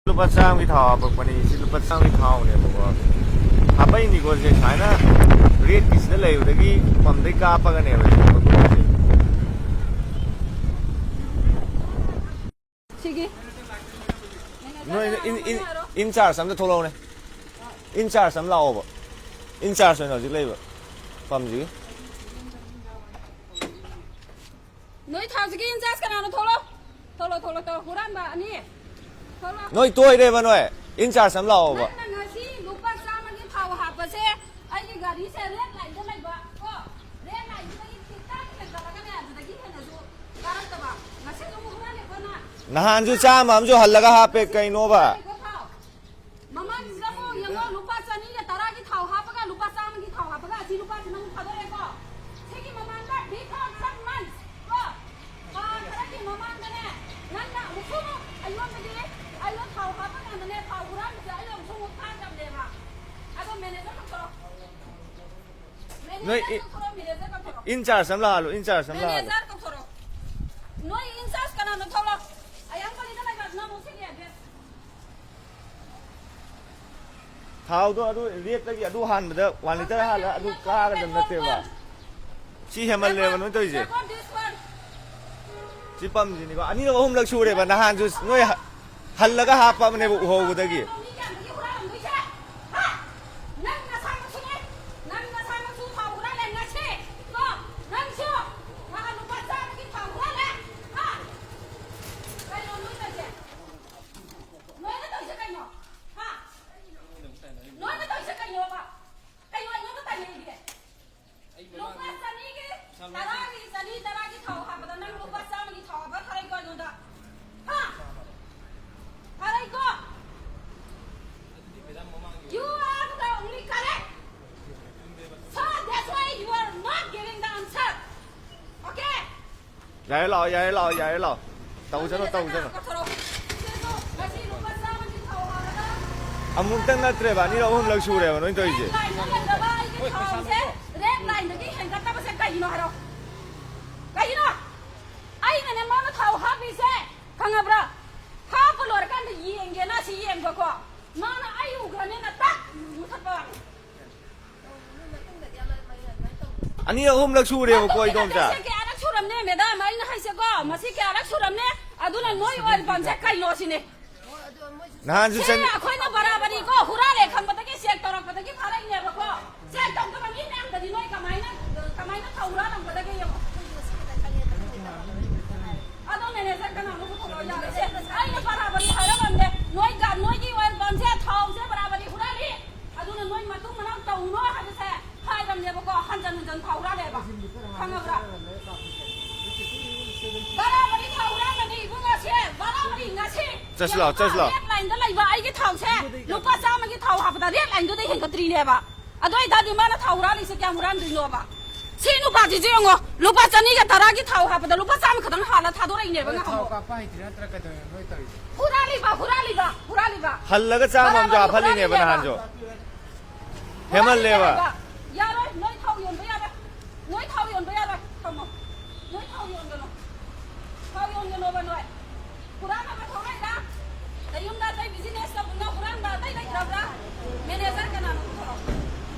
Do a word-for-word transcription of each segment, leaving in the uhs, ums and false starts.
ꯂꯨꯄꯥ ꯆꯥꯝꯃꯒꯤ ꯊꯥꯎ ꯍꯥꯄꯛꯄꯅꯤ꯫ ꯁꯤ ꯂꯨꯄꯥ ꯆꯥꯝꯃꯒꯤ ꯊꯥꯎꯅꯦꯕꯀꯣ꯫ ꯍꯥꯄꯛꯏꯅꯤꯀꯣ꯫ ꯁꯦ ꯁꯨꯃꯥꯏꯅ ꯔꯦꯠꯀꯤꯁꯤꯗ ꯂꯩꯕꯗꯒꯤ ꯄꯝꯗꯩ ꯀꯥꯞꯄꯒꯅꯦꯕ ꯁꯤ ꯍꯥꯄꯛꯄꯁꯦ꯫ ꯁꯤꯒꯤ ꯅꯣꯏ ꯏꯟ, ꯏꯟ, ꯏꯟ ꯆꯥꯔꯖ ꯑꯝꯇ ꯊꯣꯛꯂꯛꯎꯅꯦ꯫ ꯏꯟ ꯆꯥꯔꯖ ꯑꯃ ꯂꯥꯛꯑꯣꯕ꯫ ꯏꯟ ꯆꯥꯔꯖ ꯑꯣꯏꯅ ꯍꯧꯖꯤꯛ ꯂꯩꯕ ꯄꯝꯁꯤꯒꯤ꯫ ꯅꯣꯏ ꯊꯥꯎꯁꯤꯒꯤ ꯏꯟ ꯆꯥꯔꯖ ꯀꯅꯥꯅꯣ? ꯊꯣꯛꯂꯛꯑꯣ꯫ ꯊꯣꯛꯂꯛꯑꯣ, ꯊꯣꯛꯂꯛꯑꯣ, ꯊꯣꯛꯂꯛꯑꯣ꯫ ꯍꯨꯔꯥꯟꯕ ꯑꯅꯤ꯫ ꯊꯣꯛꯂꯛꯑꯣ꯫ ꯅꯣꯏ ꯇꯣꯏꯔꯦꯕ ꯅꯣꯏ꯫ ꯏꯟ ꯆꯥꯔꯖ ꯑꯃ ꯂꯥꯛꯑꯣꯕ꯫ ꯅꯪꯅ ꯉꯁꯤ ꯂꯨꯄꯥ ꯆꯥꯝꯃꯒꯤ ꯊꯥꯎ ꯍꯥꯞꯄꯁꯦ ꯑꯩꯒꯤ ꯒꯥꯔꯤꯁꯦ ꯔꯦꯠ ꯂꯥꯏꯟꯗ ꯂꯩꯕ ꯀꯣ꯫ ꯔꯦꯠ ꯂꯥꯏꯟꯗꯨꯗꯒꯤ ꯈꯤꯇꯪ ꯍꯦꯟꯒꯠꯂꯒꯅꯦ ꯑꯗꯨꯗꯒꯤ ꯍꯦꯟꯅꯁꯨ ꯀꯥꯔꯛꯇꯕ꯫ ꯉꯁꯤ ꯑꯗꯨꯝ ꯍꯨꯔꯥꯜꯂꯦꯀꯣ ꯅꯪ꯫ ꯅꯍꯥꯟꯁꯨ ꯆꯥꯝꯃ ꯑꯃꯁꯨ ꯍꯜꯂꯒ ꯍꯥꯞꯄꯦ ꯀꯩꯅꯣꯕ? ꯍꯨꯔꯥꯜꯂꯦꯀꯣ ꯊꯥꯎ꯫ ꯃꯃꯥꯡꯁꯤꯗ ꯑꯃꯨꯛ ꯌꯦꯡꯉꯣ, ꯂꯨꯄꯥ ꯆꯅꯤꯒ ꯇꯔꯥꯒꯤ ꯊꯥꯎ ꯍꯥꯞꯄꯒ ꯂꯨꯄꯥ ꯆꯥꯝꯃꯒꯤ ꯊꯥꯎ ꯍꯥꯞꯄꯒ ꯑꯁꯤ ꯂꯨꯄꯥꯁꯤ ꯅꯪ ꯊꯥꯗꯣꯔꯛꯑꯦꯀꯣ꯫ ꯁꯤꯒꯤ ꯃꯃꯥꯡꯗ before some months ꯀꯣ, ꯊꯥ ꯈꯔꯒꯤ ꯃꯃꯥꯡꯗꯅꯦ, ꯅꯪꯅ ꯑꯃꯨꯛꯁꯨ ꯑꯃꯨꯛ ꯑꯩꯉꯣꯟꯗꯒꯤ ꯑꯩꯅ ꯊꯥꯎ ꯍꯥꯞꯄ ꯀꯥꯟꯗꯅꯦ, ꯊꯥꯎ ꯍꯨꯔꯥꯟꯕꯁꯦ ꯑꯩ ꯑꯃꯨꯛꯁꯨ ꯑꯃꯨꯛ ꯐꯥꯗ꯭ꯔꯕꯅꯦꯕ꯫ ꯑꯗꯣ ꯃꯦꯅꯦꯖꯔ ꯀꯧꯊꯣꯔꯛꯑꯣ꯫ ꯅꯣꯏ ꯃꯦꯅꯦꯖꯔ ꯏ-, ꯀꯧꯊꯣꯔꯛꯑꯣ, ꯃꯦꯅꯦꯖꯔ ꯀꯧꯊꯣꯔꯛꯑꯣ꯫ ꯏꯟ ꯆꯥꯔꯖ ꯑꯃ ꯂꯥꯛꯍꯜꯂꯣ, ꯏꯟ ꯆꯥꯔꯖ ꯑꯃ ꯂꯥꯛꯍꯜꯂꯣ꯫ ꯃꯦꯅꯦꯖꯔ ꯀꯧꯊꯣꯔꯛꯑꯣ꯫ ꯅꯣꯏ ꯏꯟ ꯆꯥꯔꯖ ꯀꯅꯥꯅꯣ? ꯊꯣꯛꯂꯛꯑꯣ꯫ ꯑꯌꯥꯝ ꯄꯜꯂꯤꯗ ꯂꯩꯕ ꯅꯪ ꯑꯃꯨꯛ ꯁꯤꯒꯤ ꯑꯦꯗ꯭ꯔꯦꯁ꯫ ꯊꯥꯎꯗꯣ ꯑꯗꯨ ꯔꯦꯠꯇꯒꯤ ꯑꯗꯨ ꯍꯥꯟꯕꯗ ꯋꯥꯟ ꯂꯤꯇꯔ ꯍꯥꯜꯂ ꯑꯗꯨ ꯀꯥꯒꯗꯕ ꯅꯠꯇꯦꯕ꯫ ꯁꯤ ꯍꯦꯟꯃꯜꯂꯦꯕ ꯅꯣꯏ ꯇꯧꯔꯤꯁꯦ꯫ ꯁꯤ ꯄꯝꯁꯤꯅꯤꯀꯣ, ꯑꯅꯤꯔꯛ ꯑꯍꯨꯝꯂꯛ ꯁꯨꯔꯦꯕ꯫ ꯅꯍꯥꯟꯁꯨ ꯅꯣꯏ ꯍ-, ꯍꯜꯂꯒ ꯍꯥꯞꯄꯕꯅꯦꯕ ꯎꯍꯧꯕꯗꯒꯤ꯫ ꯅꯣꯏꯅ ꯇꯧꯔꯤꯁꯦ ꯀꯩꯅꯣ? ꯍꯥ? ꯅꯣꯏꯅ ꯇꯧꯔꯤꯁꯦ ꯀꯩꯅꯣꯕ? ꯀꯩꯅꯣ ꯑꯩꯉꯣꯟꯗ ꯇꯥꯏꯅꯔꯤꯒꯦ? ꯂꯨꯄꯥ ꯆꯅꯤꯒꯤ, ꯇꯔꯥꯒꯤ, ꯆꯅꯤ ꯇꯔꯥꯒꯤ ꯊꯥꯎ ꯍꯥꯞꯄꯗ ꯅꯪ ꯂꯨꯄꯥ ꯆꯥꯝꯃꯒꯤ ꯊꯥꯎ ꯍꯥꯞꯄ ꯊꯥꯔꯛꯏꯀꯣ ꯑꯩꯉꯣꯟꯗ? ꯍꯥ? ꯊꯥꯔꯛꯏꯀꯣ? You are the only correct. So that's why you are not giving the answer. Okay? ꯌꯥꯔꯦ ꯂꯥꯛꯑꯣ, ꯌꯥꯔꯦ ꯂꯥꯛꯑꯣ, ꯌꯥꯔꯦ ꯂꯥꯛꯑꯣ꯫ ꯇꯧꯖꯅꯣ, ꯇꯧꯖꯅꯣ꯫ ꯀꯛꯊꯣꯔꯛꯑꯣ꯫ ꯁꯤꯁꯨ ꯉꯁꯤ ꯂꯨꯄꯥ ꯆꯥꯝꯃꯒꯤ ꯊꯥꯎ ꯍꯥꯞꯄꯗ ꯑꯃꯨꯛꯇꯪ ꯅꯠꯇ꯭ꯔꯦꯕ, ꯑꯅꯤꯔꯛ ꯑꯍꯨꯝꯂꯛ ꯁꯨꯔꯦꯕ ꯅꯣꯏ ꯇꯧꯔꯤꯁꯦ꯫ ꯂꯥꯏꯟꯗ ꯂꯩꯔꯕ ꯑꯩꯒꯤ ꯊꯥꯎꯁꯦ ꯔꯦꯠ ꯂꯥꯏꯟꯗꯒꯤ ꯍꯦꯟꯒꯠꯇꯕꯁꯦ ꯀꯩꯒꯤꯅꯣ ꯍꯥꯏꯔꯣ? ꯀꯩꯒꯤꯅꯣ? ꯑꯩꯅꯅꯦ ꯃꯥꯅ ꯊꯥꯎ ꯍꯥꯞꯄꯤꯁꯦ ꯈꯪꯉꯕ꯭ꯔꯥ? ꯍꯥꯞꯄ ꯂꯣꯏꯔꯀꯥꯟꯗ ꯌꯦꯡꯒꯦꯅ ꯌꯦꯡꯕꯀꯣ, ꯃꯥꯅ ꯑꯩ ꯎꯈ꯭ꯔꯅꯦꯅ ꯇꯛ ꯃꯨꯊꯠꯄ ꯋꯥꯅꯤ꯫ ꯑꯅꯤ ꯑꯍꯨꯝꯂꯛ ꯁꯨꯔꯦꯕꯀꯣ, ꯃꯇꯨꯡꯗ ꯏꯗꯣꯝꯆꯥ꯫ ꯁꯦ ꯀꯌꯥꯔꯛ ꯁꯨꯔꯝꯅꯦ, ꯃꯦꯗꯥꯝ? ꯑꯩꯅ ꯍꯥꯏꯁꯦꯀꯣ, ꯃꯁꯤ ꯀꯌꯥꯔꯛ ꯁꯨꯔꯝꯅꯦ? ꯑꯗꯨꯅ ꯅꯣꯏ ꯑꯣꯏꯜ ꯄꯝꯁꯦ ꯀꯩꯅꯣ ꯁꯤꯅꯦ꯫ ꯅꯍꯥꯟꯁꯨ ꯁꯦ ꯆꯟ- ꯑꯩꯈꯣꯏꯅ ꯕꯔꯥꯕꯔꯤꯀꯣ, ꯍꯨꯔꯥꯜꯂꯦ ꯈꯪꯕꯗꯒꯤ ꯆꯦꯛ ꯇꯧꯔꯛꯄꯗꯒꯤ ꯐꯥꯔꯛꯏꯅꯦꯕꯀꯣ꯫ ꯆꯦꯛ ꯇꯧꯗꯕ ꯃꯤ ꯃꯌꯥꯝꯗꯗꯤ ꯅꯣꯏ ꯀꯃꯥꯏꯅ, ꯀꯃꯥꯏꯅ ꯊꯧ ꯍꯨꯔꯥꯜꯂꯝꯒꯗꯒꯦ ꯌꯦꯡꯉꯣ꯫ ꯑꯗꯣ ꯃꯦꯅꯦꯖꯔ ꯀꯅꯥꯅꯣ ꯄꯨꯊꯣꯔꯛꯑꯣ ꯌꯥꯔꯦꯁꯦ꯫ ꯑꯩꯅ ꯕꯔꯥꯕꯔꯤ ꯍꯥꯏꯔꯝꯃꯝꯅꯦ꯫ ꯅꯣꯏ ꯒꯥ-, ꯅꯣꯏꯒꯤ ꯑꯣꯏꯜ ꯄꯝꯁꯦ, ꯊꯥꯎꯁꯦ ꯕꯔꯥꯕꯔꯤ ꯍꯨꯔꯥꯜꯂꯤ꯫ ꯑꯗꯨꯅ ꯅꯣꯏ ꯃꯇꯨꯡ ꯃꯅꯥꯎ ꯇꯧꯅꯣ ꯍꯥꯏꯕꯁꯦ ꯍꯥꯏꯔꯝꯅꯦꯕꯀꯣ꯫ ꯍꯟꯖꯟ ꯍꯟꯖꯟ ꯊꯥꯎ ꯍꯨꯔꯥꯜꯂꯦꯕ꯫ ꯈꯪꯉꯕ꯭ꯔꯥ? ꯕꯔꯥꯕꯔꯤ ꯊꯥꯎ ꯍꯨꯔꯥꯟꯕꯅꯤ ꯏꯕꯨꯡꯉꯣꯁꯦ, ꯕꯔꯥꯕꯔꯤ ꯉꯁꯤ꯫ ꯆꯠꯁꯤ ꯂꯥꯛꯑꯣ, ꯆꯠꯁꯤ ꯂꯥꯛꯑꯣ꯫ ꯔꯦꯠ ꯂꯥꯏꯟꯗ ꯂꯩꯕ ꯑꯩꯒꯤ ꯊꯥꯎꯁꯦ ꯂꯨꯄꯥ ꯆꯥꯝꯃꯒꯤ ꯊꯥꯎ ꯍꯥꯞꯄꯗ ꯔꯦꯠ ꯂꯥꯏꯟꯗꯨꯗ ꯍꯦꯟꯒꯠꯇ꯭ꯔꯤꯅꯦꯕ꯫ ꯑꯗꯨ ꯑꯣꯏꯇꯥꯔꯗꯤ ꯃꯥꯅ ꯊꯥꯎ ꯍꯨꯔꯥꯜꯂꯤꯁꯦ ꯀꯌꯥꯝ ꯍꯨꯔꯥꯟꯗꯣꯏꯅꯣꯕ? ꯁꯤ ꯅꯨꯄꯥꯁꯤꯁꯨ ꯌꯦꯡꯉꯣ, ꯂꯨꯄꯥ ꯆꯅꯤꯒ ꯇꯔꯥꯒꯤ ꯊꯥꯎ ꯍꯥꯞꯄꯗ ꯂꯨꯄꯥ ꯆꯥꯝꯃ ꯈꯛꯇꯪ ꯍꯥꯜꯂ ꯊꯥꯗꯣꯔꯛꯏꯅꯦꯕ ꯊꯥꯎ ꯉꯍꯥꯟꯃꯨꯛ꯫ ꯀꯥꯞꯄ ꯍꯩꯇ꯭ꯔꯤ ꯅꯠꯇ꯭ꯔꯥ ꯀꯩꯗꯧꯔꯤꯅꯣ ꯅꯣꯏ ꯇꯧꯔꯤꯁꯦ? ꯍꯨꯔꯥꯜꯂꯤꯕ, ꯍꯨꯔꯥꯜꯂꯤꯕ, ꯍꯨꯔꯥꯜꯂꯤꯕ꯫ ꯍꯜꯂꯒ ꯆꯥꯝꯃ ꯑꯃꯁꯨ ꯕꯔꯥꯕꯔꯤ ꯍꯥꯞꯍꯜꯂꯤꯅꯦꯕ ꯍꯨꯔꯥꯜꯂꯤꯅꯦꯕ꯫ ꯅꯍꯥꯟꯁꯨ꯫ ꯍꯦꯃꯜꯂꯦꯕ꯫ ꯌꯥꯔꯣꯏ, ꯅꯣꯏ ꯊꯥꯎ ꯌꯣꯟꯕ ꯌꯥꯔꯣꯏ꯫ ꯅꯣꯏ ꯊꯥꯎ ꯌꯣꯟꯕ ꯌꯥꯔꯣꯏ꯫ ꯊꯝꯃꯣ꯫ ꯅꯣꯏ ꯊꯥꯎ ꯌꯣꯟꯒꯅꯨ꯫ ꯊꯥꯎ ꯌꯣꯟꯒꯅꯣꯕ ꯅꯣꯏ꯫ ꯍꯨꯔꯥꯟꯅꯕ ꯊꯧꯔꯛꯏꯔꯥ? ꯅꯌꯨꯝꯗ ꯑꯇꯩ ꯕꯤꯖꯤꯅꯦꯁ ꯇꯧꯕꯅ ꯍꯨꯔꯥꯟꯕ ꯑꯇꯩ ꯂꯩꯇ꯭ꯔꯕ꯭ꯔꯥ? ꯃꯦꯅꯦꯖꯔ ꯀꯅꯥꯅꯣ? ꯄꯨꯊꯣꯔꯛꯑꯣ꯫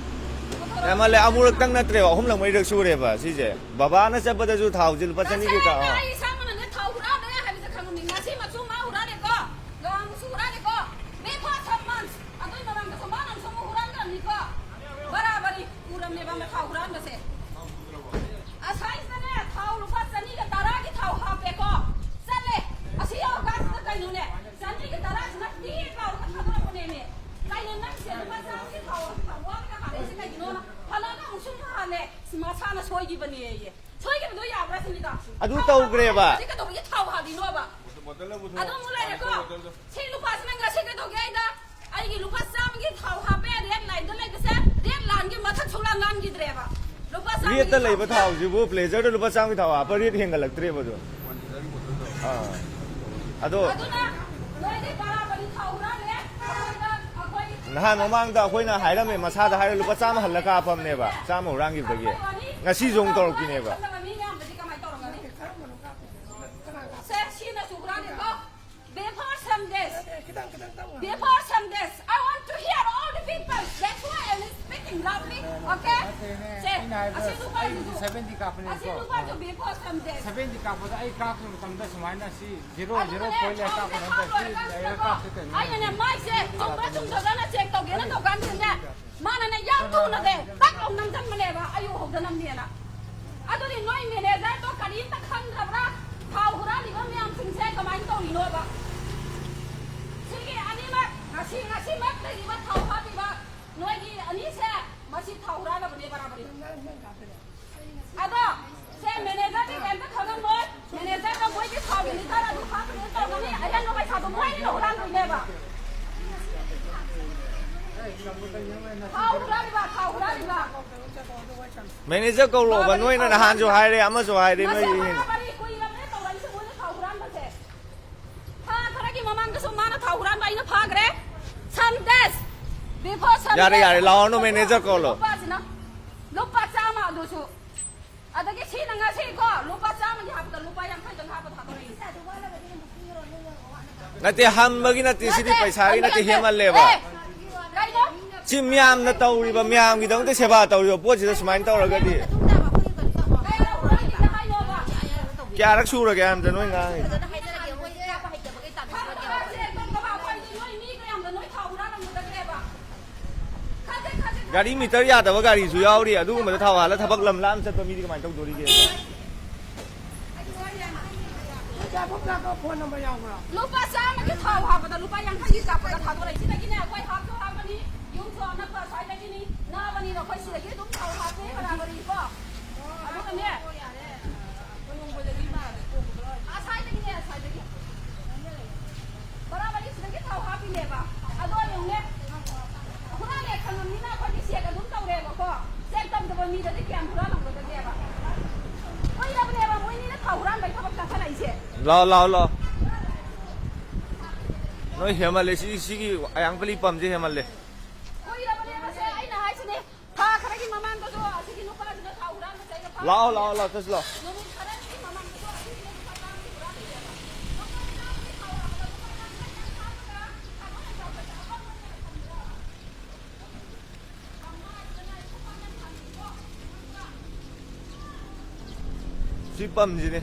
ꯄꯨꯊꯣꯔꯛꯑꯣ꯫ ꯍꯦꯃꯜꯂꯦ, ꯑꯃꯨꯔꯛꯇꯪ ꯅꯠꯇ꯭ꯔꯦꯕ, ꯑꯍꯨꯝꯂꯛ ꯃꯔꯤꯔꯛ ꯁꯨꯔꯦꯕ ꯁꯤꯁꯦ꯫ ꯕꯕꯥꯅ ꯆꯠꯄꯗꯁꯨ ꯊꯥꯎꯁꯦ ꯂꯨꯄꯥ ꯆꯅꯤꯒꯤ ꯉꯁꯥꯏ ꯀꯥ-, ꯑꯥ꯫ ꯑꯩ ꯏꯁꯥꯃꯛꯅꯅꯦ ꯊꯥꯎ ꯍꯨꯔꯥꯟꯕꯅꯦ ꯍꯥꯏꯕꯁꯦ ꯈꯪꯉꯝꯃꯤ꯫ ꯉꯁꯤ ꯃꯆꯨ ꯃꯥ ꯍꯨꯔꯥꯜꯂꯦꯀꯣ꯫ ꯉꯍꯥꯟꯃꯨꯛꯁꯨ ꯍꯨꯔꯥꯜꯂꯦꯀꯣ꯫ Before some months, ꯑꯗꯨꯏ ꯃꯃꯥꯡꯗꯁꯨ ꯃꯥꯅ ꯑꯃꯨꯛꯁꯨ ꯑꯃꯨꯛ ꯍꯨꯔꯥꯟꯈ꯭ꯔꯕꯅꯤꯀꯣ꯫ ꯕꯔꯥꯕꯔꯤ ꯎꯔꯝꯅꯦꯕ ꯃꯥ ꯊꯥꯎ ꯍꯨꯔꯥꯟꯕꯁꯦ꯫ ꯑꯁꯥꯏꯁꯤꯗꯅꯦ ꯊꯥꯎ ꯂꯨꯄꯥ ꯆꯅꯤꯒ ꯇꯔꯥꯒꯤ ꯊꯥꯎ ꯍꯥꯞꯄꯦꯀꯣ꯫ ꯆꯠꯂꯦ꯫ ꯑꯁꯤ ꯌꯧꯔꯀꯥꯟꯁꯤꯗ ꯀꯩꯅꯣꯅꯦ? ꯆꯅꯤꯒ ꯇꯔꯥꯁꯤꯅ ꯇꯦꯛ ꯂꯥꯎꯔꯒ ꯊꯥꯗꯣꯔꯛꯄꯅꯦꯃꯤ꯫ ꯀꯩꯅꯣ ꯅꯪꯁꯦ ꯂꯨꯄꯥ ꯆꯥꯝꯃꯒꯤ ꯊꯥꯎ ꯋꯥꯠꯂꯒ ꯍꯥꯜꯂꯛꯏꯁꯦ ꯀꯩꯒꯤꯅꯣꯅ? ꯍꯜꯂꯛꯑꯒ ꯑꯃꯨꯛꯁꯨ ꯍꯥꯜꯂꯦ꯫ ꯃꯁꯥꯅ ꯁꯣꯏꯈꯤꯕꯅꯤꯌꯦ꯫ ꯁꯣꯏꯈꯤꯕꯗꯣ ꯌꯥꯕ꯭ꯔꯥ ꯁꯤꯅꯤꯗ? ꯑꯗꯨ ꯊꯥꯎ ꯇꯧꯈ꯭ꯔꯦꯕ꯫ ꯍꯥꯞꯄꯗꯤ ꯀꯩꯗꯧꯕꯒꯤ ꯊꯥꯎ ꯍꯥꯜꯂꯤꯅꯣꯕ? ꯑꯗꯨ ꯑꯃꯨꯛ ꯂꯩꯔꯦꯀꯣ꯫ ꯁꯤ ꯅꯨꯄꯥꯁꯤꯅ ꯉꯁꯤ ꯀꯩꯗꯧꯒꯦ ꯍꯥꯏꯗ ꯑꯩꯒꯤ ꯂꯨꯄꯥ ꯆꯥꯝꯃꯒꯤ ꯊꯥꯎ ꯍꯥꯞꯄꯦ, ꯔꯦꯠ ꯂꯥꯏꯟꯗ ꯂꯩꯕꯁꯦ, ꯔꯦꯠ ꯂꯥꯏꯟꯒꯤ ꯃꯊꯛ ꯁꯨꯡꯂꯥꯟ ꯂꯥꯟꯈꯤꯗ꯭ꯔꯦꯕ꯫ ꯂꯨꯄꯥ ꯆꯥꯝꯃꯒꯤ ꯔꯦꯠꯇ ꯊꯥꯎ ꯂꯩꯕ ꯍꯥꯞꯄꯦ꯫ ꯊꯥꯎꯁꯤꯕꯨ ꯄ꯭ꯂꯦꯖꯔꯗ ꯂꯨꯄꯥ ꯆꯥꯝꯃꯒꯤ ꯊꯥꯎ ꯍꯥꯞꯄ ꯔꯦꯠ ꯍꯦꯟꯒꯠꯂꯛꯇ꯭ꯔꯦꯕ ꯑꯗꯨ꯫ ꯑꯥ꯫ ꯑꯗꯣ ꯑꯗꯨꯅ ꯅꯣꯏꯗꯤ ꯕꯔꯥꯕꯔꯤ ꯊꯥꯎ ꯍꯨꯔꯥꯜꯂꯦ, ꯑꯩꯈꯣꯏꯗ, ꯑꯩꯈꯣꯏ ꯅꯍꯥꯟ ꯃꯃꯥꯡꯗ ꯑꯩꯈꯣꯏꯅ ꯍꯥꯏꯔꯝꯃꯦ, ꯃꯁꯥꯗ ꯍꯥꯏꯔ ꯂꯨꯄꯥ ꯆꯥꯝꯃ ꯍꯜꯂ ꯀꯥꯞꯄꯝꯅꯦꯕ, ꯆꯥꯝꯃ ꯍꯨꯔꯥꯟꯈꯤꯕꯗꯒꯤ꯫ ꯉꯁꯤꯁꯨ ꯑꯃꯨꯛ ꯇꯧꯔꯛꯄꯤꯅꯦꯕ꯫ ꯃꯤ ꯌꯥꯝꯕꯗꯤ ꯀꯃꯥꯏꯅ ꯇꯧꯔꯝꯒꯅꯤ? ꯁꯦ, ꯁꯤꯅꯁꯨ ꯍꯨꯔꯥꯜꯂꯦꯀꯣ꯫ Before some days, Before some days, I want to hear all the people. That's why I'm speaking loudly, okay? ꯅꯠꯇꯦꯅꯦ, ꯁꯦ, ꯑꯩꯅ ꯍꯥꯏꯕꯗ ꯑꯁꯤ ꯅꯨꯄꯥꯁꯤꯁꯨ, ꯑꯩꯒꯤꯗꯤ seventy ꯀꯥꯞꯄꯅꯦꯕꯀꯣ꯫ ꯑꯁꯤ ꯅꯨꯄꯥꯁꯨ before some days. Seventy ꯀꯥꯞꯄꯗ ꯑꯩ ꯀꯥꯞꯄ ꯃꯇꯝꯗ ꯁꯨꯃꯥꯏꯅ ꯁꯤ zero, zero ꯑꯗꯨꯒꯅꯦ, point ꯂꯩꯔ ꯀꯥꯞꯄ ꯊꯥꯎꯁꯦ ꯅꯠꯇ꯭ꯔꯦ, ꯁꯤ ꯊꯥꯎꯔꯒ ꯂꯩꯔ ꯀꯥꯞꯄꯒ ꯀꯥꯞꯁꯤ ꯀꯩꯅꯣ? ꯑꯩꯅꯅꯦ, ꯃꯥꯏꯁꯦ ꯆꯨꯝꯕ꯭ꯔꯥ ꯆꯨꯝꯗꯕ꯭ꯔꯥꯅ check ꯇꯧꯒꯦꯅ ꯇꯧꯀꯥꯟꯁꯤꯗꯅꯦ, ꯃꯥꯅꯅꯦ ꯌꯥꯝ ꯊꯨꯅꯅꯦ ꯇꯛ ꯂꯥꯎ ꯅꯝꯁꯤꯟꯕꯅꯦꯕ, ꯑꯩ ꯎꯍꯧꯗꯅꯕꯅꯦꯅ꯫ ꯑꯗꯨꯗꯤ ꯅꯣꯏ manager ꯗꯣ ꯀꯔꯤꯝꯇ ꯈꯪꯗ꯭ꯔꯕ꯭ꯔꯥ? ꯊꯥꯎ ꯍꯨꯔꯥꯜꯂꯤꯕ ꯃꯌꯥꯝꯁꯤꯡꯁꯦ ꯀꯃꯥꯏꯅ ꯇꯧꯔꯤꯅꯣꯕ? ꯁꯤꯒꯤ ꯑꯅꯤꯃꯛ ꯉꯁꯤ, ꯉꯁꯤꯃꯛ ꯂꯩꯔꯤꯕ ꯊꯥꯎ ꯍꯥꯞꯄꯤꯕ ꯅꯣꯏꯒꯤ ꯑꯅꯤꯁꯦ, ꯃꯁꯤ ꯊꯥꯎ ꯍꯨꯔꯥꯜꯂꯕꯅꯦ ꯕꯔꯥꯕꯔꯤ꯫ ꯑꯗꯣ ꯁꯦ, manager ꯗꯤ ꯀꯩꯝꯇ ꯈꯪꯉꯝꯃꯣꯏ꯫ Manager ꯗꯣ ꯃꯣꯏꯒꯤ ꯊꯥꯎꯒꯤ litre ꯑꯗꯨ ꯍꯥꯞꯄꯗꯨ ꯇꯧꯒꯅꯤ, ꯑꯍꯦꯟꯕ ꯄꯩꯁꯥꯗꯣ ꯃꯣꯏꯅ ꯍꯨꯔꯥꯟꯗꯣꯏꯅꯦꯕ꯫ ꯊꯥꯎ ꯍꯨꯔꯥꯜꯂꯤꯕ, ꯊꯥꯎ ꯍꯨꯔꯥꯜꯂꯤꯕ꯫ Manager ꯀꯧꯔꯛꯑꯣꯕ, ꯅꯣꯏꯅ ꯅꯍꯥꯟꯁꯨ ꯍꯥꯏꯔꯦ, ꯑꯃꯁꯨ ꯍꯥꯏꯔꯦ, ꯃꯁꯤ ꯅꯣꯏꯒꯤ ꯍꯦꯟꯅ꯫ ꯕꯔꯥꯕꯔꯤ ꯀꯨꯏꯔꯕꯅꯦ ꯇꯧꯔꯛꯏꯁꯦ ꯃꯣꯏꯅ ꯊꯥꯎ ꯍꯨꯔꯥꯟꯕꯁꯦ꯫ ꯊꯥ ꯈꯔꯒꯤ ꯃꯃꯥꯡꯗꯁꯨ ꯃꯥꯅ ꯊꯥꯎ ꯍꯨꯔꯥꯟꯕ ꯑꯩꯅ ꯐꯥꯈ꯭ꯔꯦ꯫ Some days before some ꯌꯥꯔꯦ, days ꯌꯥꯔꯦ, ꯂꯥꯛꯑꯣꯅꯨ, manager ꯀꯧꯔꯣ꯫ ꯂꯨꯄꯥꯁꯤꯅ ꯂꯨꯄꯥ ꯆꯥꯝꯃ ꯑꯗꯨꯁꯨ꯫ ꯑꯗꯒꯤ ꯁꯤꯅ ꯉꯁꯤꯀꯣ ꯂꯨꯄꯥ ꯆꯥꯝꯃꯒꯤ ꯍꯥꯞꯄꯗ ꯂꯨꯄꯥ ꯌꯥꯡꯈꯩꯗꯪ ꯍꯥꯞꯄ ꯊꯥꯗꯣꯔꯛꯏ꯫ ꯅꯠꯇꯦ, ꯍꯟꯕꯒꯤ ꯅꯠꯇꯦ, ꯁꯤꯗꯤ ꯅꯠꯇꯦ, ꯄꯩꯁꯥꯒꯤ ꯅꯠꯇꯦ, ꯍꯟꯕꯒꯤ ꯅꯠꯇꯦ꯫ ꯍꯦꯟꯃꯜꯂꯦꯕ꯫ ꯑꯦ, ꯀꯩꯅꯣ? ꯁꯤ ꯃꯌꯥꯝꯅ ꯇꯧꯔꯤꯕ ꯃꯌꯥꯝꯒꯤꯗꯃꯛꯇ ꯁꯦꯕꯥ ꯇꯧꯔꯤꯕ ꯄꯣꯠꯁꯤꯗ ꯁꯨꯃꯥꯏꯅ ꯇꯧꯔꯒꯗꯤ꯫ ꯀꯩꯅꯣ ꯍꯨꯔꯥꯜꯂꯤꯁꯦ ꯍꯥꯏꯅꯣꯕ? ꯀꯌꯥꯔꯛ ꯁꯨꯔꯒꯦ ꯑꯝꯇ ꯅꯣꯏ ꯉꯥꯡꯉꯤꯗꯣ? ꯐꯖꯅ ꯍꯥꯏꯖꯔꯒꯦ, ꯃꯣꯏꯁꯦ ꯀꯥꯞꯄ ꯍꯩꯇꯕꯒꯤ ꯇꯥꯏꯞꯇ ꯁꯨꯃꯥꯏꯅ ꯇꯧꯔꯒ꯫ ꯒꯥꯔꯤ meter ꯌꯥꯗꯕ ꯒꯥꯔꯤꯁꯨ ꯌꯥꯎꯔꯤ, ꯑꯗꯨꯒꯨꯝꯕꯗ ꯊꯥꯎ ꯍꯥꯜꯂ ꯊꯕꯛ ꯂꯝ ꯂꯥꯞꯅ ꯆꯠꯄ ꯃꯤꯗꯤ ꯀꯃꯥꯏꯅ ꯇꯧꯗꯣꯔꯤꯒꯦ? ꯂꯨꯄꯥ ꯆꯥꯝꯃꯒꯤ ꯊꯥꯎ ꯍꯥꯞꯄꯗ ꯂꯨꯄꯥ ꯌꯥꯡꯈꯩꯒꯤ ꯀꯥꯞꯄꯗ ꯊꯥꯗꯣꯔꯛꯏ꯫ ꯁꯤꯗꯒꯤꯅꯦ ꯑꯩꯈꯣꯏ ꯍꯥꯞꯁꯨ ꯍꯥꯞꯄꯅꯤ, ꯌꯨꯝꯁꯨ ꯑꯅꯛꯄ ꯁ꯭ꯋꯥꯏꯗꯒꯤꯅꯤ, ꯅꯛꯑꯕꯅꯤꯅ ꯑꯩꯈꯣꯏ ꯁꯤꯗꯒꯤ ꯑꯗꯨꯝ ꯊꯥꯎ ꯍꯥꯞꯄꯦ ꯕꯔꯥꯕꯔꯤꯀꯣ꯫ ꯑꯗꯨꯒꯅꯦ, ꯑꯁ꯭ꯋꯥꯏꯗꯒꯤꯅꯦ, ꯑꯁ꯭ꯋꯥꯏꯗꯒꯤ꯫ ꯕꯔꯥꯕꯔꯤ ꯁꯤꯗꯒꯤ ꯊꯥꯎ ꯍꯥꯞꯄꯤꯅꯦꯕ꯫ ꯑꯗꯣ ꯌꯦꯡꯉꯨꯅꯦ, ꯍꯨꯔꯥꯜꯂꯦ ꯈꯪꯉꯕꯅꯤꯅ ꯑꯩꯈꯣꯏꯗꯤ check ꯑꯗꯨꯝ ꯇꯧꯔꯦꯕꯀꯣ꯫ Check ꯇꯧꯗꯕ ꯃꯤꯗꯗꯤ ꯀꯌꯥꯝ ꯍꯨꯔꯥꯜꯂꯝꯒꯗꯒꯦꯕ? ꯀꯨꯏꯔꯕꯅꯦꯕ ꯃꯣꯏꯅꯤꯅ ꯊꯥꯎ ꯍꯨꯔꯥꯟꯕꯒꯤ ꯊꯕꯛ ꯆꯠꯈꯠꯂꯛꯏꯁꯦ꯫ ꯂꯥꯛꯑꯣ, ꯂꯥꯛꯑꯣ, ꯂꯥꯛꯑꯣ꯫ ꯅꯣꯏ ꯍꯦꯟꯃꯜꯂꯦ, ꯁꯤ, ꯁꯤꯒꯤ ꯑꯌꯥꯡꯄꯜꯂꯤ ꯄꯝꯁꯦ ꯍꯦꯟꯃꯜꯂꯦ꯫ ꯀꯨꯏꯔꯕꯅꯦꯕ ꯁꯦ, ꯑꯩꯅ ꯍꯥꯏꯁꯤꯅꯦ꯫ ꯊꯥ ꯈꯔꯒꯤ ꯃꯃꯥꯡꯗꯁꯨ ꯑꯁꯤꯒꯤ ꯅꯨꯄꯥꯁꯤꯅ ꯊꯥꯎ ꯍꯨꯔꯥꯟꯕꯁꯦ ꯑꯩꯅ ꯐꯥꯈꯤꯕꯅꯦ꯫ ꯂꯥꯛꯑꯣ, ꯂꯥꯛꯑꯣ, ꯂꯥꯛꯑꯣ, ꯆꯠꯁꯤ ꯂꯥꯛꯑꯣ꯫ ꯅꯨꯃꯤꯠ ꯈꯔꯅꯤꯒꯤ ꯃꯃꯥꯡꯗꯁꯨ ꯑꯁꯤꯒꯤ ꯅꯨꯄꯥꯁꯤꯅ ꯊꯥꯎ ꯍꯨꯔꯥꯟꯕꯁꯦ ꯑꯩꯅ ꯐꯥꯈꯤꯕꯅꯦ꯫ ꯁꯤ ꯄꯝꯁꯤꯅꯦ꯫